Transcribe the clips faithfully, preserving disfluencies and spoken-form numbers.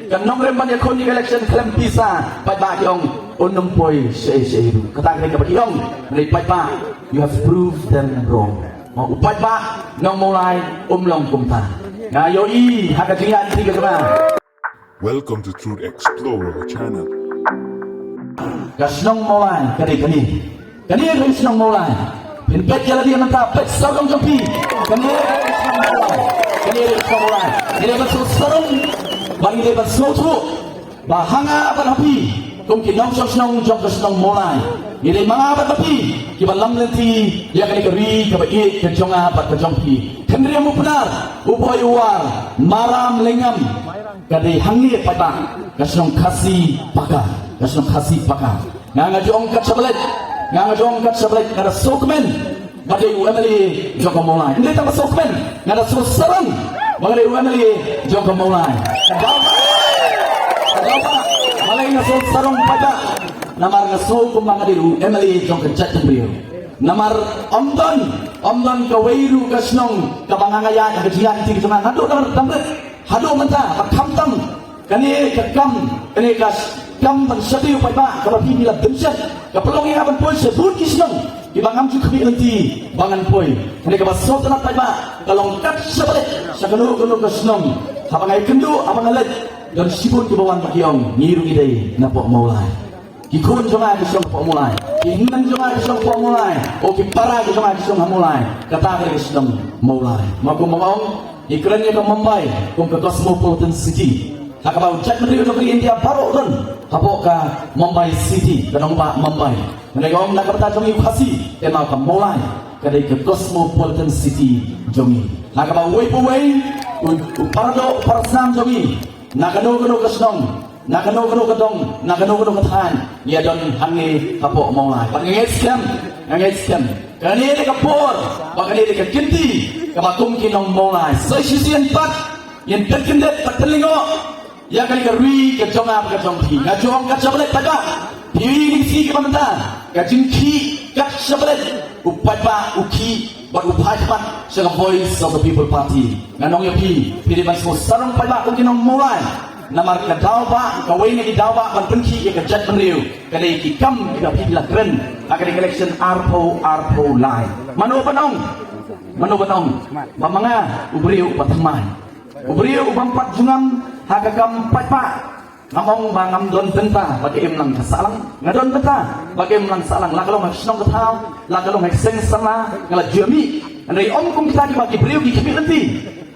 Ka nongrim ban ïakhun ïa ka election khlem pisa, paidbah ki ong, un ym poi shaei shaei ruh. Kata ka dei kaba ki ong, hynrei paidbah, you have proved them wrong. Ma u paidbah Nong Mawlai um long kumta. Nga ïohi ha ka jingïaid lynti ka jong nga. Welcome to Truth Explorer channel. Ka shnong Mawlai ka dei kane. Kane ka dei shnong Mawlai. Phin peit ïa lade mynta, peit sawdong jong phi. Kane ka dei shnong Mawlai. Kane ka dei shnong Mawlai. Ngi dei ban sngewsarong, ba ngi dei ban sngewthuh, ba ha nga bad ha phi, kum ki nongshong shnong jong ka shnong Mawlai, ngi dei ma nga bad ma phi kiba lam lynti ïa kane ka ri kaba ïeit ka jong nga bad ka jong phi. Khynriam u Pnar, u Bhoi u War, Maram Lengam. Ka dei hangne paidbah, ka shnong Khasi Paka, ka shnong Khasi Paka. Nga nga ju ong kat sha ba leit, nga nga ju ong kat sha ba leit, nga da sngewkmen ba dei u M L A jong ka Mawlai. Ym dei tang ba sngewkmen, nga da sngewsarong ba nga dei u M L A jong ka Mawlai. Ka daw ba, ka daw ba, balei nga sngewsarong paidbah? Namar nga sngew kumba nga dei u M L A jong ka jaitbynriew. Namar ym don, ym don kawei ruh ka shnong kaba nga nga ïaid ha ka jingïaid lynti ka jong nga naduh Nongriat haduh mynta, ba khamtam kane ka kam, kane ka kam ban shakri u paidbah kaba phi phi la pynshad, ka pynlong ïa nga ban poi sha bun ki shnong kiba ngam ju khmih lynti ba ngan poi. Kane kaba sngewtynnat paidbah, ka long kat sha ba leit sha kano kano ka shnong, haba nga ïakynduh, haba nga leit, don shibun kiba wan ba ki ong, ngi ruh ngi dei na Pohmawlai. Ki khun jong nga ki shong Pohmawlai, ki hynmen jong nga ki shong Pohmawlai, o ki para ki jong nga ki shong ha Mawlai. Kata ka dei ka shnong Mawlai. Ma kumba nga ong, ngi kren ïa ka Mumbai kum ka cosmopolitan city. Ha kaba u jaitbynriew jong ka ri India baroh don hapoh ka Mumbai city, ka nongbah Mumbai. Nga ong na ka bynta jong ngi u Khasi, te ma ka Mawlai ka dei ka cosmopolitan city jong ngi. Ha kaba uwei pa uwei, u, u paradoh u parasnam jong ngi, na kano kano ka shnong, na kano kano ka dong, na kano kano ka thaiñ, ïa don hangne hapoh Mawlai. Bad nga ngeit skhem, nga ngeit skhem, kane dei ka por, bad kane dei ka kynti kaba kum ki nong Mawlai sa shisien pat ngin pynkyndit bad pynlyngngoh ïa kane ka ri ka jong nga bad ka jong phi. Nga ju ong kat sha ba leit paidbah, phi ïohi ïa ki sngi kiba mynta, ka jingkhih kat sha ba leit, u paidbah u khih bad u phai khmat sha ka Voice of the People Party. Ngan ong ïa phi, phi dei ban sngewsarong paidbah kum ki nong Mawlai. Namar ka daw ba, kawei na ki daw ba ban pynkhih ïa ka jaitbynriew, ka dei ki kam kiba phi la kren ha ka election arphew arphew lai. Mano ban ong, mano ban ong ba ma nga u briew uba thymmai, u briew u bym pat jngai ha ka kam paidbah. Ngam ong ba ngam don bynta ba ka imlang ka sahlang. Nga don bynta ba ka imlang sahlang, la ka long ha ka shnong ka thaw, la ka long ha ka seng samla, nga la ju mih. Hynrei ym kum kita kiba ki briew ki khmih lynti,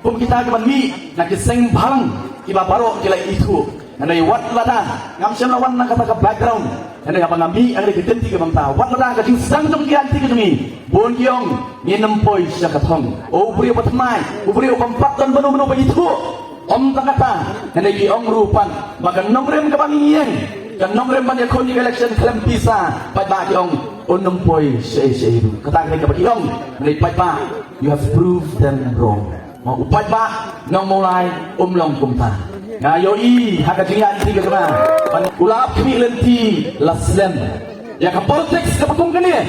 kum kita kiban mih na ki seng bhalang kiba baroh ki la ithuh. Hynrei wat lada, ngam shym la wan na kata ka background, hynrei haba nga mih ha ka kynti kaba mynta, wat lada ka jingsdang jong ki ha ka kynti ka jong ngi, bun ki ong, ngin ym poi sha ka thong. O u briew uba thymmai, u briew u bym pat don mano mano ba ithuh. Ym tang kata, hynrei ki ong ruh pat ba ka nongrim kaba ngi ïeng, ka nongrim ban ïakhun ïa ka election khlem pisa, paidbah ki ong, un ym poi shaei shaei ruh. Kata ka dei kaba ki ong, hynrei paidbah, you have proved them wrong. Ma u paidbah Nong Mawlai um long kumta. Nga ïohi ha ka jingïaid lynti ka jong nga, ban u la ap khmih lynti la slem ïa ka politics kaba kum kane.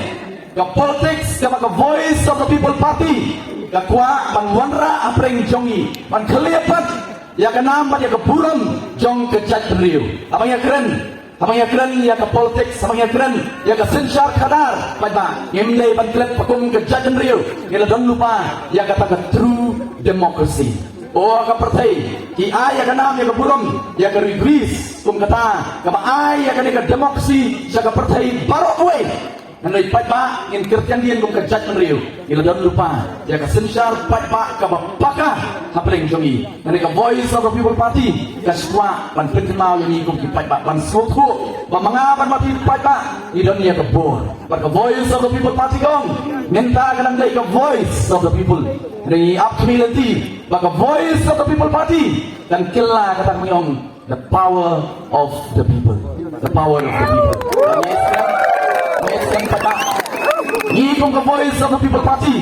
Ka politics kaba ka Voice of the People Party ka kwah ban wanrah hapdeng jong ngi, ban khlieh pat ïa ka nam bad ïa ka burom jong ka jaitbynriew. Haba ngi ïakren, haba ngi ïakren ïa ka politics, haba ngi ïakren ïa ka synshar khadar, paidbah, ngim dei ban klet ba kum ka jaitbynriew ngi la don lypa ïa kata ka true democracy. O ka pyrthei, ki ai ïa ka nam, ïa ka burom ïa ka ri Greece kum kata kaba ai ïa kane ka democracy sha ka pyrthei baroh kawei. Hynrei paidbah, ngin kyrtiang dien kum ka jaitbynriew, ngi la don lypa ïa ka synshar paidbah kaba paka hapdeng jong ngi. Hynrei ka Voice of the People Party ka sngewkwah ban pynkynmaw ïa ngi kum ki paidbah, ban sngewthuh ba ma nga bad ma phi paidbah ngi don ïa ka bor. Bad ka Voice of the People Party ka ong, mynta ka dang dei ka Voice of the People. Hynrei ngi ap khmih lynti ba ka Voice of the People Party kan kylla, kata ka ngi ong, the power of the people. The power of the people. Ngi kum ka Voice of the People Party,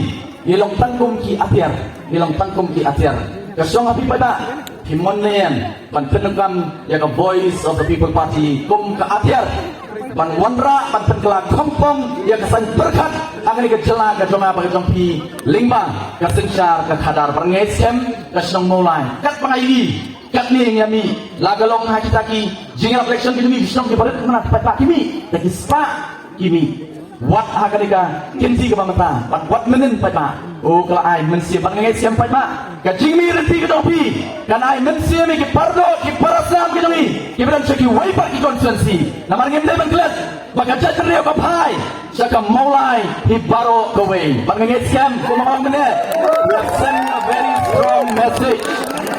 ngi long tang kum ki atiar, ngi long tang kum ki atiar. Ka shong ha phi paidbah, phi mon ne em ban pyndonkam ïa ka Voice of the People Party kum ka atiar ban wanrah, ban pynkylla khongpong ïa ka saiñ pyrkhat ha kane ka jylla ka jong nga bad ka jong phi lyngba ka synshar ka khadar. Bad nga ngeit skhem ka shnong Mawlai, katba nga ïohi, Katne ngi ïa mih, la ka long ha kita ki jingïalap election ki jong ngi, ki shnong ki barit kumno pat ba ki mih, da ki spah ki mih. Wat ha kane ka kynti kaba mynta, bad wat mynnin pat ba. O ka la ai mynsiem, bad nga ngeit skhem pat ba ka jingmih lynti ka jong phi kan ai mynsiem ïa ki para doh, ki para snam ki jong ngi kiba don sha kiwei pat ki constituency. Namar ngim dei ban klet ba ka jaitbynriew ka phai sha ka Mawlai hi baroh kawei. Bad nga ngeit skhem kumba nga ong mynne, we have sent a very strong message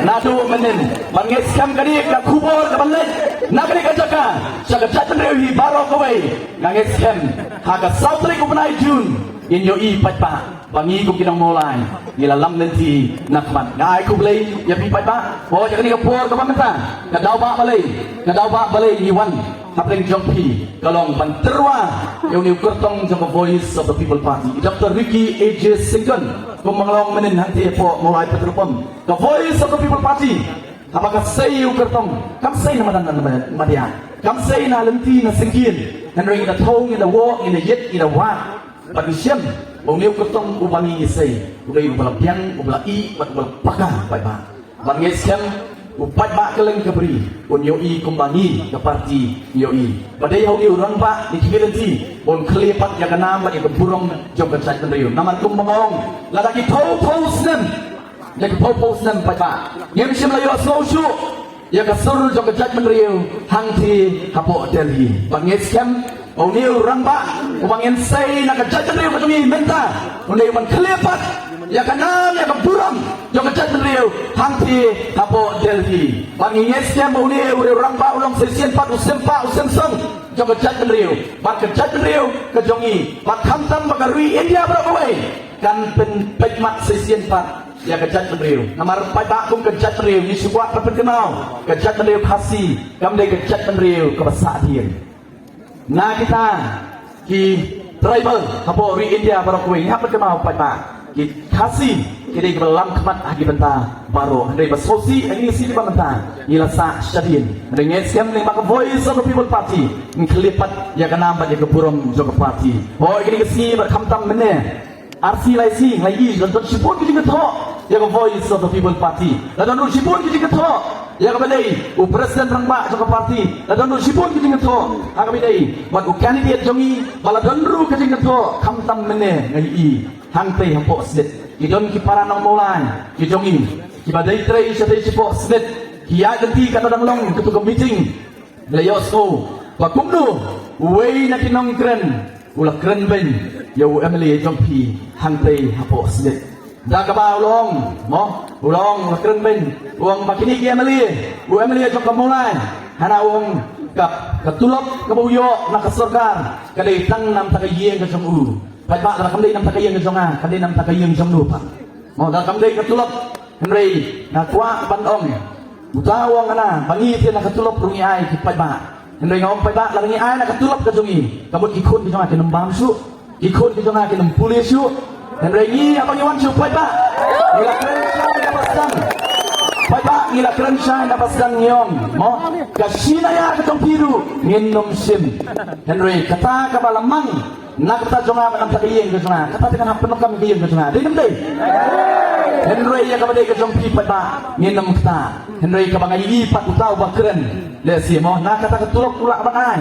naduh mynnin. Bad nga ngeit skhem kane ka khubor kaban leit na kane ka jaka sha ka jaitbynriew hi baroh kawei. Nga ngeit skhem ha ka saw tarik u bnai June ngin ïohi pat ba ba ngi kum ki nong Mawlai ngi la lam lynti na khmat. Nga ai khublei ïa phi pat ba, oh, ïa kane ka por kaba mynta, ka daw ba balei, ka daw ba balei ngi wan hapdeng jong phi ka long ban tyrwa ïa une u kyrtong jong ka Voice of the People Party, i Doctor Ricky A J Syngkon, kumba nga la ong mynnin hangtei hapoh Mawlai Petrol Pump. Ka Voice of the People Party haba ka sei u kyrtong, kam sei na madan na madiah, kam sei na lynti na syngkien. Hynrei ngi da thew, ngi da woh, ngi da ïit, ngi da wad. Bad ngi shem ba une u kyrtong uba ngi sei u dei uba la biang, uba la ïeh bad uba la paka paidbah. Bad ngi shem u paidbah kylleng ka bri un ïohi kumba ngi ka party ngi ïohi. Ba dei ha une u rangbah ngi khmih lynti ba un khlieh pat ïa ka nam bad ïa ka burom jong ka jaitbynriew. Namar kumba nga ong, lada ki phew phew snem, da ki phew phew snem paidbah ngim shym la ïohsngew shuh ïa ka sur jong ka jaitbynriew hangtei hapoh Delhi. Bad ngi shem ba une u rangbah uba ngin sei na ka jaitbynriew ka jong ngi mynta un dei uban khlieh pat ïa ka nam ïa ka burom jong ka jaitbynriew hangtei hapoh Delhi. Bad ngi ngeit skhem ba une u rangbah u long shisien pat u sympa u sympsong jong ka jaitbynriew. Bad ka jaitbynriew ka jong ngi, bad khamtam ba ka ri India baroh kawei, kan pynpeit mat shisien pat ïa ka jaitbynriew. Namar paidbah kum ka jaitbynriew ngi shu kwah ban pynkynmaw, ka jaitbynriew Khasi kam dei ka jaitbynriew kaba sahdien. Na kita ki tribal hapoh ri India baroh kawei ngi hap pynkynmaw paidbah, ki Khasi ki dei kiba lam khmat ha ki bynta baroh. Hynrei ba sngewsih ha kine ki sngi kiba mynta ngi la sah shadien. Hynrei ngi ngeit skhem lyngba ka Voice of the People Party ngin khlieh pat ïa ka nam bad ïa ka burom jong ka party. Hooid, kine ki sngi bad khamtam mynne, ar sngi lai sngi, la ïohi la don shibun ki jingïathoh ïa ka Voice of the People Party. La don ruh shibun ki jingïathoh ïa kaba dei u president rangbah jong ka party. La don ruh shibun ki jingïathoh ha kaba dei bad u candidate jong ngi, ba la don ruh ki jingïathoh khamtam mynne. Nga ïohi hangtei hapoh Senate ki don ki para nong Mawlai ki jong ngi kiba dei trei shatei shapoh Senate, ki ïaid lynti katba dang long katu ka meeting. La ïohsngew ba kumno uwei na ki nongkren u la kren beiñ ïa u M L A jong phi hangtei hapoh Senate. Da kaba u la ong, mo, u la ong, u la kren beiñ, u ong ba kine ki M L A, u M L A jong ka Mawlai, hana u ong ka, ka tulop kaba u ïoh na ka sorkar ka dei tang namta ka ïing ka jong u. Paidbah, lada kam dei namta ka ïing ka jong nga, ka dei namta ka ïing jong no pat? Mo, lada kam dei ka tulop. Hynrei nga kwah ban ong, uta u ong hana ba ngi te na ka tulop ruh ngi ai ki paidbah. Hynrei nga ong paidbah, lada ngi ai na ka tulop ka jong ngi, ka mut ki khun ki jong nga kin ym bam shuh, ki khun ki jong nga kin ym pule shuh. Hynrei ngi haba ngi wan shuh paidbah, ngi la kren shai na ba sdang. Paidbah, ngi la kren shai na ba sdang, ngi ong, mo, ka shi na ïa ka jong phi ruh ngin ym shim. Hynrei kata kaba la mang na ka bynta jong nga bad namta ka ïing ka jong nga, kata te kan hap pyndonkam ka ïing ka jong nga, dei ne ym dei? Hynrei ïa kaba dei ka jong phi paidbah ngin ym ktah. Hynrei kaba nga ïohi pat uta uba kren, lehse mo, na kata ka tulop u lah ban ai,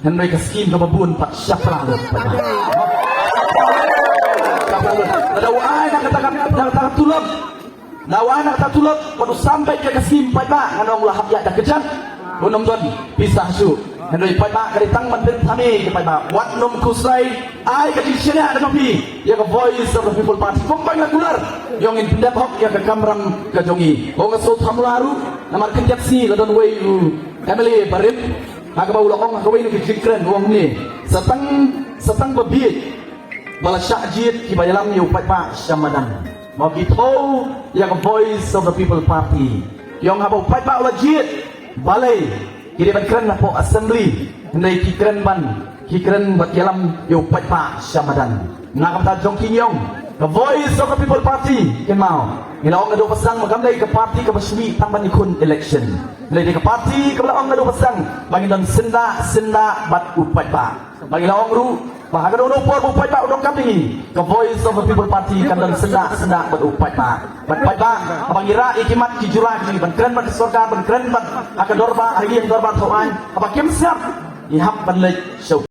hynrei ka skim kaba bun pat shaphrang lut paidbah. Shaphrang lut. Lada u ai na kata ka, na kata ka tulop, na u ai na kata ka tulop bad u sam beit ïa ka skim, paidbah, ngan ong la hap ïaid da kjat. Un ym don pisa shuh. Hynrei paidbah, ka dei tang ban pynthame ïa ki paidbah. Wat nym khuslai ai ka jingshaniah ka jong phi ïa ka Voice of the People Party. Kumba ngi la kular, ïa ngin pyndep hok ïa ka kamram ka jong ngi. Ong ka sngewthuh mula ruh, namar khyndiat sngi la don uwei u M L A barim, ha kaba u la ong ha kawei na ki jingkren, u ong ne, sa tang, sa tang ba bieit ba la shah jied kiba ïalam ïa u paidbah sha madan. Mo, ki thew ïa ka Voice of the People Party, ki ong haba u paidbah u la jied, balei ki dei ban kren hapoh Assembly, hynrei ki kren ban, ki kren ban ïalam ïa u paidbah sha madan. Na ka bynta jong ki ngi ong, ka Voice of the People Party, kynmaw, ngi la ong naduh ba sdang ba kam dei ka party kaba shu mih tang ban ïakhun election. Hynrei dei ka party kaba la ong naduh ba sdang ba ngin don syndah syndah bad u paidbah. Ba ngi la ong ruh, Ba ha kano kano por ba u paidbah u donkam ïa ngi, ka Voice of the People Party kan don syndah syndah bad u paidbah. Bad paidbah, haba ngi rah ïa ki mat ki jura ki jong ngi ban kren bad ka sorkar, ban kren bad ha ka dorbar, ha ïing dorbar thaw aiñ, haba kim sngap, ngi hap ban leit sha u